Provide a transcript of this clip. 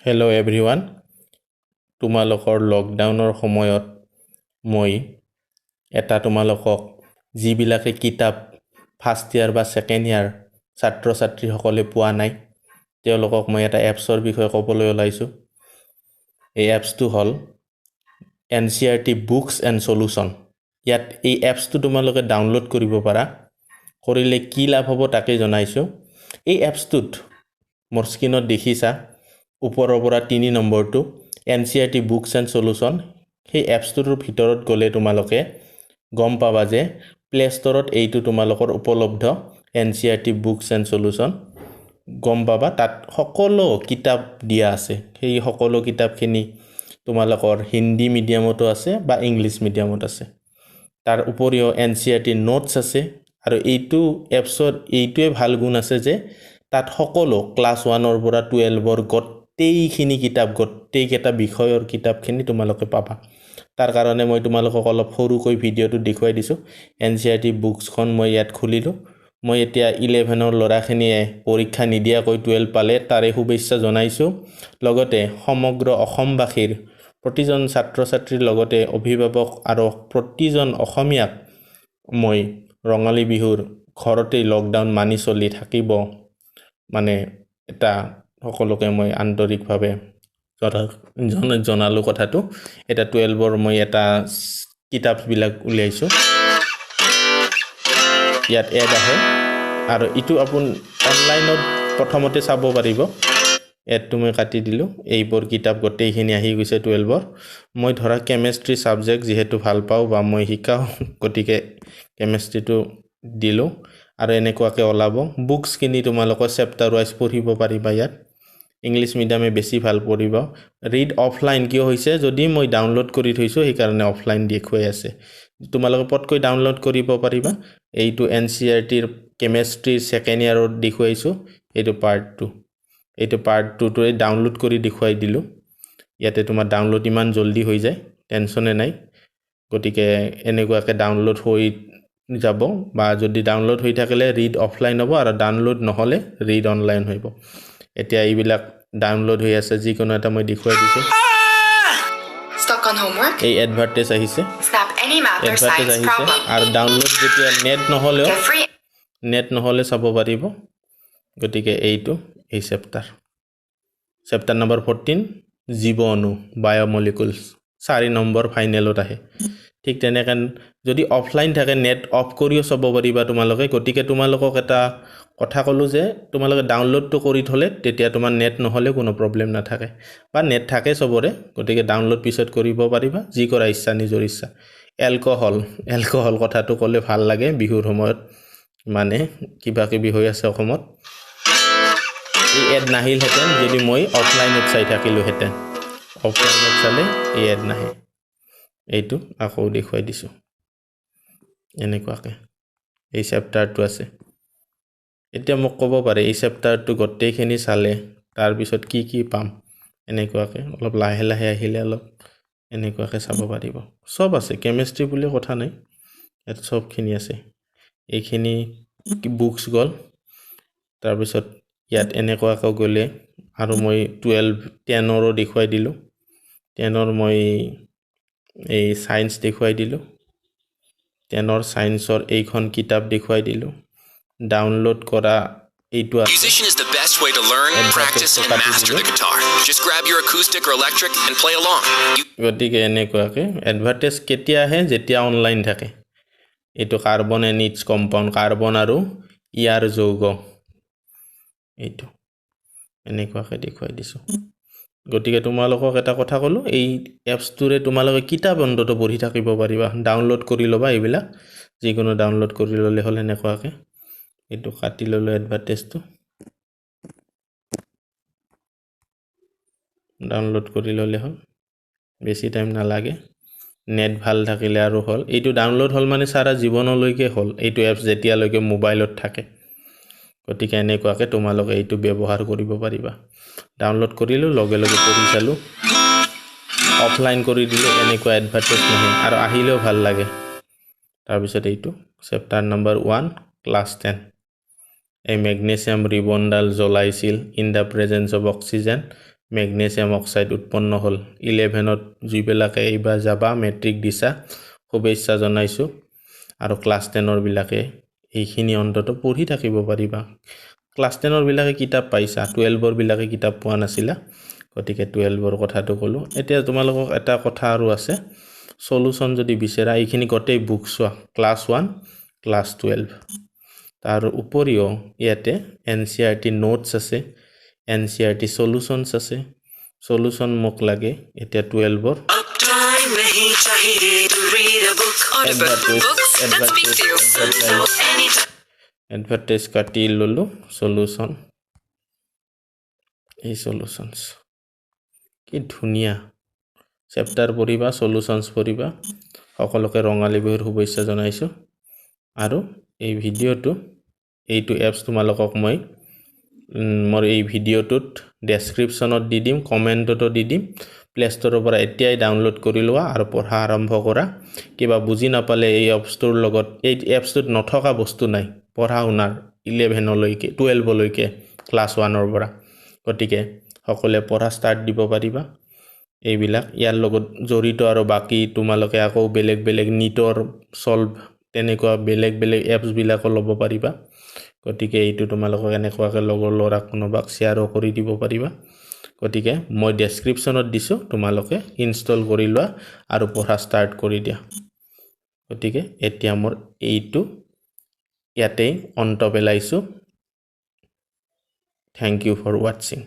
Hello' everyone, তোমালোকৰ লকডাউনৰ সময়ত মই এটা তোমালোকক যিবিলাকে কিতাপ ফাৰ্ষ্ট ইয়াৰ বা ছেকেণ্ড ইয়াৰ ছাত্ৰ ছাত্ৰীসকলে পোৱা নাই, তেওঁলোকক মই এটা এপছৰ বিষয়ে ক'বলৈ ওলাইছোঁ। এই এপছটো হ'ল NCERT books and solution. ইয়াত এই এপছটো তোমালোকে ডাউনলোড কৰিব পাৰা। কৰিলে কি লাভ হ'ব তাকেই জনাইছোঁ। এই এপছটোত মোৰ স্ক্ৰীণত দেখিছা ওপৰৰ পৰা 3 নম্বৰটো NCERT books and solution. সেই এপছটোৰ ভিতৰত গ'লে তোমালোকে গম পাবা যে প্লে' ষ্ট'ৰত এইটো তোমালোকৰ উপলব্ধ NCERT books and solution. গম পাবা তাত সকলো কিতাপ দিয়া আছে। সেই সকলো কিতাপখিনি তোমালোকৰ হিন্দী মিডিয়ামতো আছে বা ইংলিছ মিডিয়ামত আছে। তাৰ উপৰিও NCERT notes আছে। আৰু এইটো এপছৰ এইটোৱে ভাল গুণ আছে যে তাত সকলো ক্লাছ 1ৰ পৰা 12ৰ গোটেইখিনি কিতাপ, গোটেইকেইটা বিষয়ৰ কিতাপখিনি তোমালোকে পাবা। তাৰ কাৰণে মই তোমালোকক অলপ সৰুকৈ ভিডিঅ'টো দেখুৱাই দিছোঁ। NCERT বুকছখন মই ইয়াত খুলিলোঁ। মই এতিয়া 11ৰ ল'ৰাখিনিয়ে পৰীক্ষা নিদিয়াকৈ 12 পালে তাৰে শুভেচ্ছা জনাইছোঁ। লগতে সমগ্ৰ অসমবাসীৰ প্ৰতিজন ছাত্ৰ ছাত্ৰীৰ লগতে অভিভাৱক আৰু প্ৰতিজন অসমীয়াক মই ৰঙালী বিহুৰ ঘৰতেই লকডাউন মানি চলি থাকিব মানে এটা সকলোকে মই আন্তৰিকভাৱে জনালোঁ কথাটো। এটা 12ৰ মই এটা কিতাপবিলাক উলিয়াইছোঁ। ইয়াত এড আহে আৰু ইটো আপোন অনলাইনত প্ৰথমতে চাব পাৰিব। এডটো মই কাটি দিলোঁ। এইবোৰ কিতাপ গোটেইখিনি আহি গৈছে 12ৰ। মই ধৰা কেমেষ্ট্ৰি ছাবজেক্ট যিহেতু ভাল পাওঁ বা মই শিকাওঁ, গতিকে কেমেষ্ট্ৰিটো দিলোঁ। আৰু এনেকুৱাকৈ ওলাব। বুকছখিনি তোমালোকৰ চেপ্টাৰ ৱাইজ পঢ়িব পাৰিবা। ইয়াত ইংলিছ মিডিয়ামে বেছি ভাল পঢ়িব। ৰিড অফলাইন কিয় হৈছে, যদি মই ডাউনলোড কৰি থৈছোঁ সেইকাৰণে অফলাইন দেখুৱাই আছে। তোমালোকে পটকৈ ডাউনলোড কৰিব পাৰিবা। এইটো NCERTৰ কেমেষ্ট্ৰিৰ ছেকেণ্ড ইয়াৰত দেখুৱাইছোঁ। এইটো পাৰ্ট 2, এইটো পাৰ্ট 2টোৱে ডাউনলোড কৰি দেখুৱাই দিলোঁ। ইয়াতে তোমাৰ ডাউনলোড ইমান জল্দি হৈ যায়, টেনশ্যনে নাই। গতিকে এনেকুৱাকৈ ডাউনলোড হৈ যাব, বা যদি ডাউনলোড হৈ থাকিলে ৰিড অফলাইন হ'ব আৰু ডাউনলোড নহ'লে ৰিড অনলাইন হ'ব। এতিয়া এইবিলাক ডাউনলোড হৈ আছে, যিকোনো এটা মই দেখুৱাই দিছোঁ। এই এডভাৰ্টাইজ আহিছে, এডভাৰ্টাইজ আহিছে। আৰু ডাউনলোড যেতিয়া নেট নহ'লেও নেট নহ'লে চাব পাৰিব। গতিকে এইটো এই চেপ্টাৰ নম্বৰ 14 জীৱ অণু বায়'মলিকুলছ 4 নম্বৰ ফাইনেলত আহে। ঠিক তেনেকৈ যদি অফলাইন থাকে নেট অফ কৰিও চাব পাৰিবা তোমালোকে। গতিকে তোমালোকক এটা কথা ক'লোঁ যে তোমালোকে ডাউনলোডটো কৰি থ'লে তেতিয়া তোমাৰ নেট নহ'লেও কোনো প্ৰব্লেম নাথাকে, বা নেট থাকে চবৰে, গতিকে ডাউনলোড পিছত কৰিব পাৰিবা, যি কৰা ইচ্ছা, নিজৰ ইচ্ছা। এলকহল কথাটো ক'লে ভাল লাগে বিহুৰ সময়ত, মানে কিবা কিবি হৈ আছে অসমত। এই এড নাহিলহেঁতেন যদি মই অফলাইনত চাই থাকিলোঁহেঁতেন। অফলাইনত চালে এই এড নাহে। এইটো আকৌ দেখুৱাই দিছোঁ এনেকুৱাকৈ। এই চেপ্টাৰটো আছে। এতিয়া মোক ক'ব পাৰে এই চেপ্টাৰটো গোটেইখিনি চালে তাৰপিছত কি কি পাম। এনেকুৱাকৈ অলপ লাহে লাহে আহিলে অলপ এনেকুৱাকৈ চাব পাৰিব। চব আছে, কেমেষ্ট্ৰি বুলি কথা নাই, ইয়াত চবখিনি আছে। এইখিনি বুকছ গ'ল। তাৰপিছত ইয়াত এনেকুৱাকৈ গ'লে আৰু মই 12 10ৰো দেখুৱাই দিলোঁ। 10ৰ মই এই ছায়েন্স দেখুৱাই দিলোঁ। 10ৰ ছায়েন্সৰ এইখন কিতাপ দেখুৱাই দিলোঁ। ডাউনলোড কৰা এইটো গতিকে এনেকুৱাকৈ এডভাৰ্টাইজ কেতিয়া আহে, যেতিয়া অনলাইন থাকে। এইটো carbon and its compound, carbon আৰু ইয়াৰ যৌগ, এইটো এনেকুৱাকৈ দেখুৱাই দিছোঁ। গতিকে তোমালোকক এটা কথা ক'লোঁ, এই এপছটোৰে তোমালোকে কিতাপ অন্ততঃ পঢ়ি থাকিব পাৰিবা। ডাউনলোড কৰি ল'বা এইবিলাক, যিকোনো ডাউনলোড কৰি ল'লে হ'ল। এনেকুৱাকৈ এইটো কাটি ল'লোঁ এডভাৰ্টাইজটো, ডাউনলোড কৰি ল'লে হ'ল, বেছি টাইম নালাগে। নেট ভাল থাকিলে আৰু হ'ল। এইটো ডাউনলোড হ'ল মানে সাৰা জীৱনলৈকে হ'ল এইটো এপছ, যেতিয়ালৈকে মোবাইলত থাকে। গতিকে এনেকুৱাকৈ তোমালোকে এইটো ব্যৱহাৰ কৰিব পাৰিবা। ডাউনলোড কৰিলোঁ, লগে লগে পঢ়ি চালোঁ, অফলাইন কৰি দিলোঁ, এনেকুৱা এডভাৰ্টাইজ নাহে আৰু আহিলেও ভাল লাগে। তাৰপিছত এইটো চেপ্টাৰ নম্বৰ 1 ক্লাছ 10, এই মেগনেছিয়াম ৰিবনডাল জ্বলাইছিল in the presence of oxygen. Magnesium oxide উৎপন্ন হ'ল। 11ত যিবিলাকে এইবাৰ যাবা, মেট্ৰিক দিছা, শুভেচ্ছা জনাইছোঁ। আৰু ক্লাছ 10ৰবিলাকে এইখিনি অন্ততঃ পঢ়ি থাকিব পাৰিবা। ক্লাছ 10ৰবিলাকে কিতাপ পাইছা, 12ৰবিলাকে কিতাপ পোৱা নাছিলা, গতিকে 12ৰ কথাটো ক'লোঁ। এতিয়া তোমালোকক এটা কথা আৰু আছে, চলুশ্যন যদি বিচাৰা, এইখিনি গোটেই বুক চোৱা, ক্লাছ 1, ক্লাছ 12। তাৰ উপৰিও ইয়াতে NCERT notes আছে, NCERT solutions আছে। চলুশ্যন মোক লাগে এতিয়া 12ৰ। এডভাৰটাইজ কাটি ল'লোঁ, চলুশ্যন, এই চলুশ্যনছ কি ধুনীয়া। চেপ্টাৰ পঢ়িবা, চলুশ্যনছ পঢ়িবা। সকলোকে ৰঙালী বিহুৰ শুভেচ্ছা জনাইছোঁ। আৰু এই ভিডিঅ'টো, এইটো এপছ তোমালোকক মই মোৰ এই ভিডিঅ'টোত ডেছক্ৰিপশ্যনত দি দিম, কমেণ্টতো দি দিম। প্লে ষ্ট'ৰৰ পৰা এতিয়াই ডাউনলোড কৰি লোৱা আৰু পঢ়া আৰম্ভ কৰা। কিবা বুজি নাপালে এই এপছটোৰ লগত, এই এপছটোত নথকা বস্তু নাই পঢ়া শুনাৰ 11লৈকে, 12লৈকে, ক্লাছ 1ৰ পৰা। গতিকে সকলোৱে পঢ়া ষ্টাৰ্ট দিব পাৰিবা। এইবিলাক ইয়াৰ লগত জড়িত আৰু বাকী তোমালোকে আকৌ বেলেগ বেলেগ নীটৰ চল্ভ তেনেকুৱা বেলেগ বেলেগ এপছবিলাকো ল'ব পাৰিবা। গতিকে এইটো তোমালোকক এনেকুৱাকৈ লগৰ ল'ৰা কোনোবাক শ্বেয়াৰো কৰি দিব পাৰিবা। গতিকে মই ডেছক্ৰিপশ্যনত দিছোঁ, তোমালোকে ইনষ্টল কৰি লোৱা আৰু পঢ়া ষ্টাৰ্ট কৰি দিয়া। গতিকে এতিয়া মোৰ এইটো ইয়াতেই অন্ত পেলাইছোঁ। Thank you for ৱাটছিং।